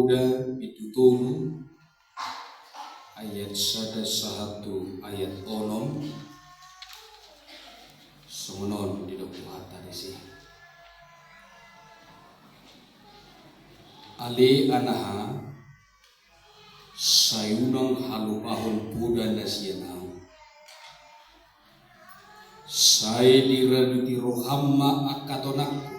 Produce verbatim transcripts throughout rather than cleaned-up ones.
Uda pitu tolu, ayat sada sahat tu ayat onom. Songon on didok Tuhanta disi. Ale anaha, sai unang halupahon poda na sian ahu. Sai diraduti roham ma angka tonangku.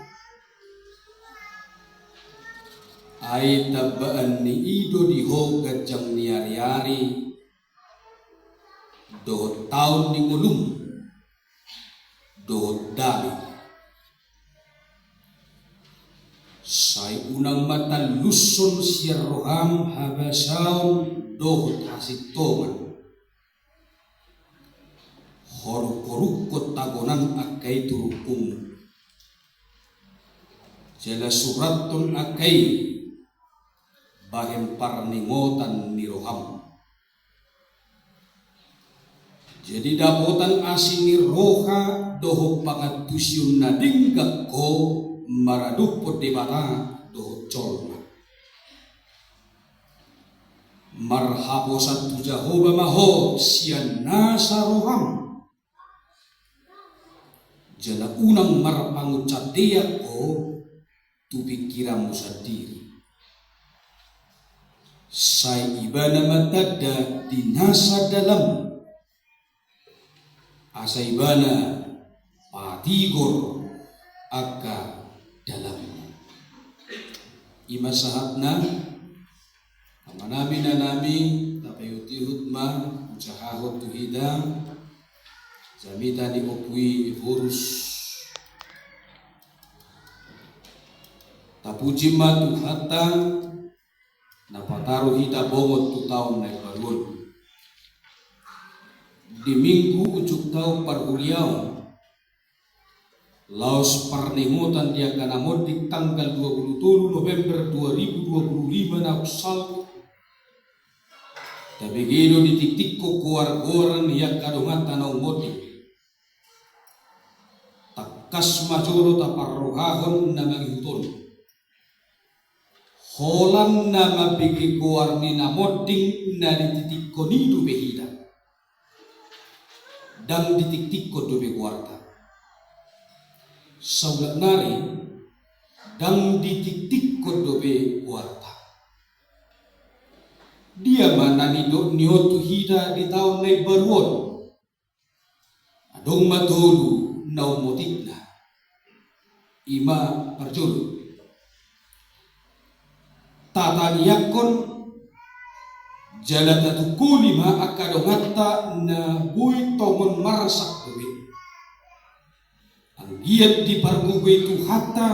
Ai tambaan ni i do di ho ganjang ni ariari, dohot taon ni ngolum, dohot dame. Sai unang ma tallushon sian roham habasaon dohot hasintongan, ho rungkorukkon tagonan angka i tu rungkungmu. Jala surathon angka i bahen parningotan ni roham. Jadi dapotan asi ni roha dohot pangantusion na denggan ho maradophon Debata dohot jolma. Marhaposan tu Jahowa ma ho sian nasa roham. Jala unang marpangunsandean ho tu pingkiranmu sandiri. Sai ibana ma tanda di nasa dalam. Asa ibana patigor angka dalanmu. I ma sahatna, amanami, inanami, tapaihutihut ma, hujahahon tu hita, jamita ni ompu i Ephorus. Tapuji ma Tuhanta, na pataru hita bongot tu taon na imbaru on. Di minggu unjuk taon parhuliaon, laos parningotan di angka na monding tanggal dua puluh tolu November dua ribu dua puluh lima na salpu, tabege do ditiktikkon goargoaran ni angka donganta naung monding. Tangkas ma jolo taparrohahon na mangihut on. Holan na mambege goar ni na monding na ditiktikkon i dope hita. Ndang ditiktikkon dope goarta. Saulak nari, ndang ditiktikkon dope goarta. Dia ma na nidok ni on tu hita di taon na imbaru on? Adong ma tolu na ummotikna. I ma parjolo, tatangiangkon jala tatungkoli ma angka donganta na boi tongon marsak dope. Anggiat dipargogoi Tuhanta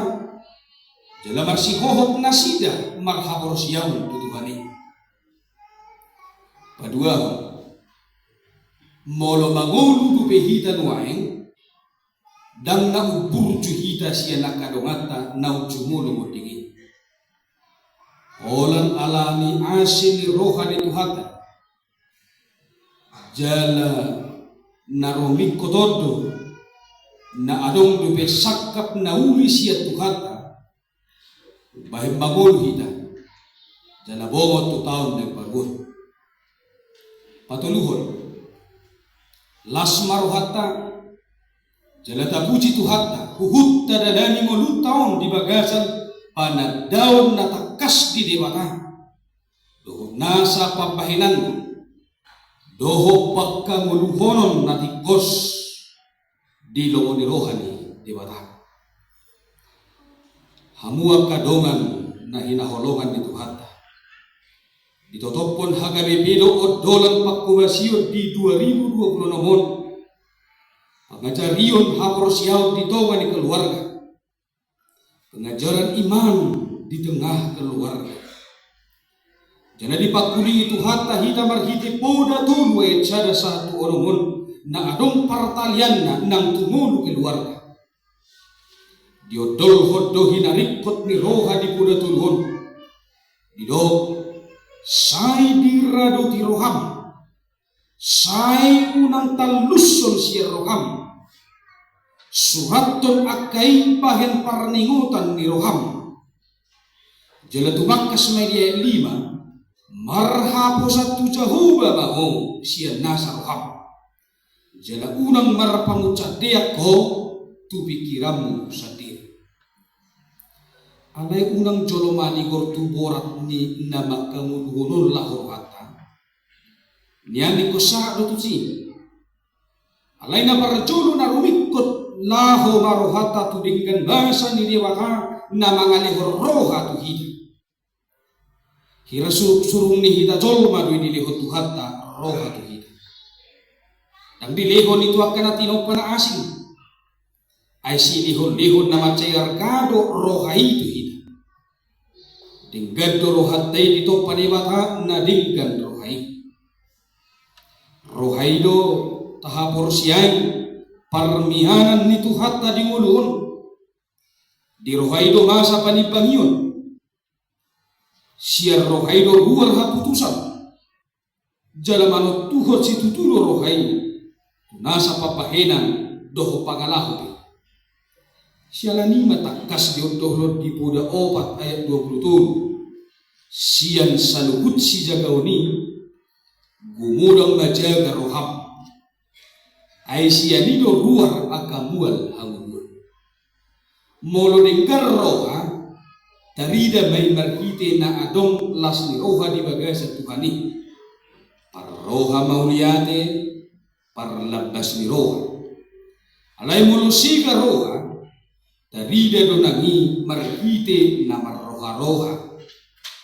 jala marsihohot nasida marhaporseaon tu Tuhan i. Paduahon, molo mangolu dope hita nuaeng, ndang na umburju hita sian angka donganta naung jumolo monding i. Holan ala ni asi ni roha ni Tuhanta. Jala na rumingkot on do na adong dope sangkap na uli sian Tuhanta. Bahen mangolu hita jala bongot tu taon na imbaru on. Patoluhon, las ma rohanta jala tapuji Tuhanta huhut tadalani ngolunta on di bagasan panandaon na tangkas di Debata dohot nasa pambahenanna dohot pangkangoluhonon na tingkos di lomo ni roha ni Debata. Hamu angka dongan na hinaholongan ni Tuhanta, ditotophon H K B P do ondolan pangkobasion di dua ribu dua puluh onom on, pangajarion haporseaon di tonga ni keluarga, pengajaran iman di tengah keluarga. Jala dipangkulingi Tuhanta hita marhite poda tolu ayat sada sahat tu onom on, na adong partalianna nang tu ngolu keluarga. Diondolhon do hinaringkot ni roha di poda tolu on. Didok, sai diradoti roham. Sai unang tallushon sian roham. Surathon angka i bahen parningotan ni roham. Jala tumangkas ma i di ayat lima, marhaposan tu Jahowa ma ho sian nasa roham. Jala unang marpangunsandean ho tu pingkiranmu sandiri. Alai unang jolo manigor tu borat ni na mangkangoluhon on laho rohanta. Nian ingkon sahat do tusi. Alai na parjolo na rumingkot laho ma rohanta tu denggan basa ni Debata na mangalehon roha tu hita. Hira surung-surung ni hita jolma do i dilehon Tuhanta roha tu hita. Ndang dilehon i tu angka na tinompa na asing. Ai silehon-lehon na mansai arga do roha i tu hita. Denggan do rohanta i ditompa Debata na denggan roha i. Roha i do tahaporseai parmianan ni Tuhanta di ngolu on. Di roha i do masa panimbangion. Sian roha i do ruar haputusan. Jala manontuhon situtu do roha i tu nasa pambahenan dohot pangalaho pe. Siala ni i ma tangkas didok dohot di Poda opat ayat dua pulu tolu. Sian saluhut sijagaon i gumodang ma jaga roham. Ai sian i do ruar angka mual hangoluan. Molo denggan roha, tarida ma i marhite na adong las ni roha di bagasan Tuhan i. Parroha mauliate, parlambas ni roha. Alai molo sega roha, tarida do nang i marhite na marroha-roha,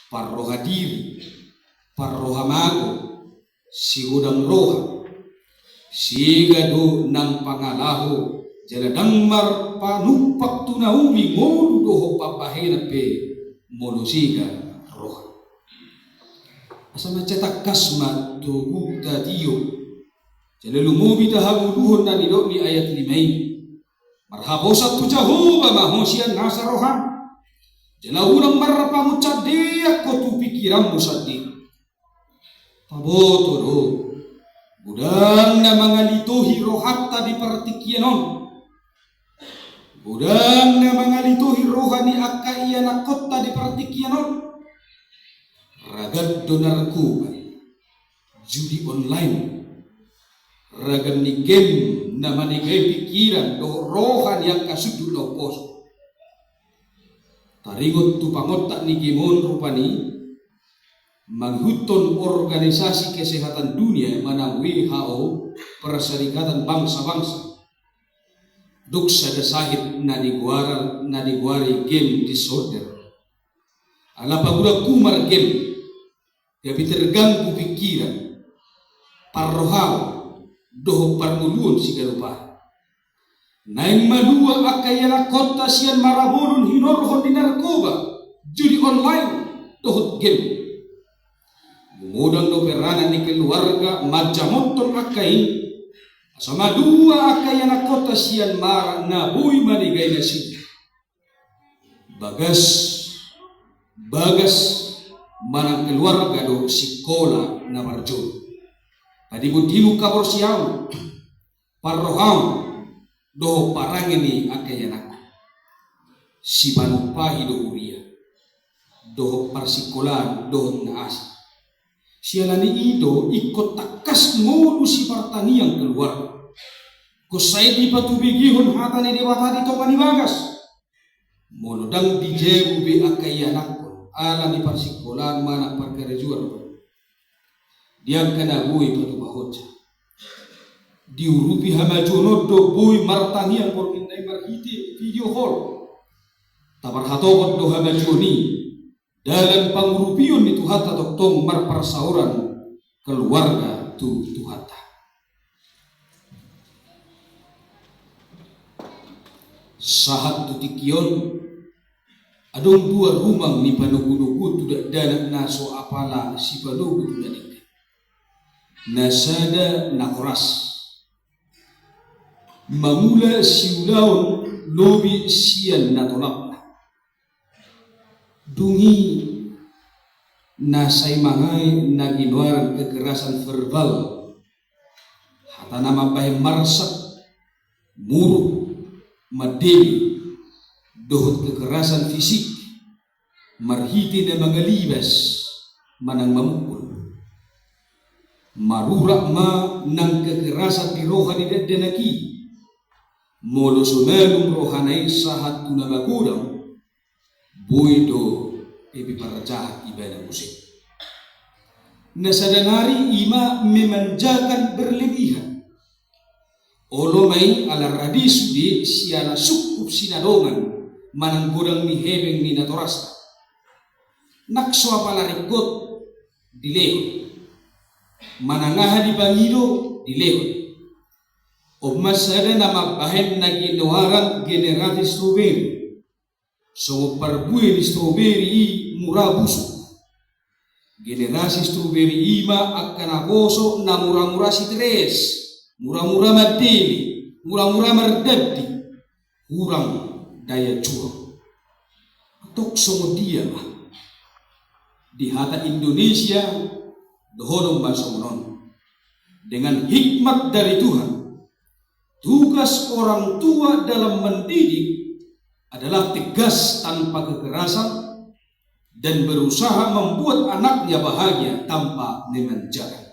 parroha diri, parroha mago, sigodang roha. Sega do nang pangalaho jala ndang marpanumpak tu na uli ngolu dohot pambahenan pe molo sega roha. Asa mansai tangkas ma togu tatiop jala lumobi tahangoluhon na nidok ni ayat lima i. Marhaposan tu Jahowa ma ho sian nasa roham. Jala unang marpangunsandean ho tu pingkiranmu sandiri. Taboto do, godang na mangalitohi rohanta di partingkian on. Godang na mangalitohi roha ni angka ianakkonta di partingkian on. Ragam do narkoba, judi online, ragam ni game na manegai pingkiran dohot roha ni angka sundut na umposo. Taringot tu pangontak ni game on rupani, mangihuthon Organisasi Kesehatan Dunia manang W H O, Perserikatan Bangsa-Bangsa, dung sada sahit na digoari, na digoari game disorder. Ala pagodanghu margame, gabe terganggu pingkiran, parrohaon dohot parngoluon siganup ari. Naeng malua angka ianakkonta sian marabolon hinorhon ni narkoba, judi online dohot game. Gumodang do peranan ni keluarga manjamothon angka i, asa malua angka ianakkonta sian mara na boi manegai nasida. Bagas, bagas manang keluarga do sikola na marjolo. Padimundimung haporseaon, parrohaon dohot parange ni angka ianakkon. Sipanumpahi do huria dohot parsikolaan dohot na asing. Siala ni i do ingkon tangkas ngolu sipartangiang keluarga. Ingkon sai dipatubegehon hata ni Debata di tonga ni bagas. Molo ndang dijabu be angka ianakkon ala ni parsikolaan manang parkarejoan, di angka na boi patubahonsa, diurupi hamajuon on do boi martangiang borngin na i marhite video call. Taparhatopot do hamajuon i dalan pangurupion ni Tuhanta tongtong marparsaoran keluarga tu Tuhanta. Sahat tu tingki on, adong dua rumang ni panogunoguon tu dakdanak na so apala sipanogu tu na denggan. Na sada na horas, mangula siulaon lobi sian na tolapna. Dung i na sai mangae na ginoaran kekerasan verbal, hata na mambahen marsak, muruk, mandele, dohot kekerasan fisik, marhite na mangalibas manang mamukul. Marurat ma nang kekerasan di roha ni dakdanak i. Molo so malum rohana i sahat tu na magodang, boi do pe diparjahat ibana muse. Na sada nari i ma memanjakan berlebihan. Olo ma i ala rade sude siala sungkup sinadongan manang godang ni hepeng ni natorasna. Nang so apala ringkot dilehon, manang aha dipangido dilehon. On ma sada na mambahen na ginoaran generasi stroberi. Songon parbue ni stroberi i mura busuk. Generasi stroberi i ma angka naposo na mura-mura stres, mura-mura mandele, mura-mura mardandi, hurang daya juang. Tok songon dia ma di hata Indonesia, dohonon ma songon on. Dengan hikmat dari Tuhan, tugas orang tua dalam mendidik adalah tegas tanpa kekerasan dan berusaha membuat anaknya bahagia tanpa memanjakan.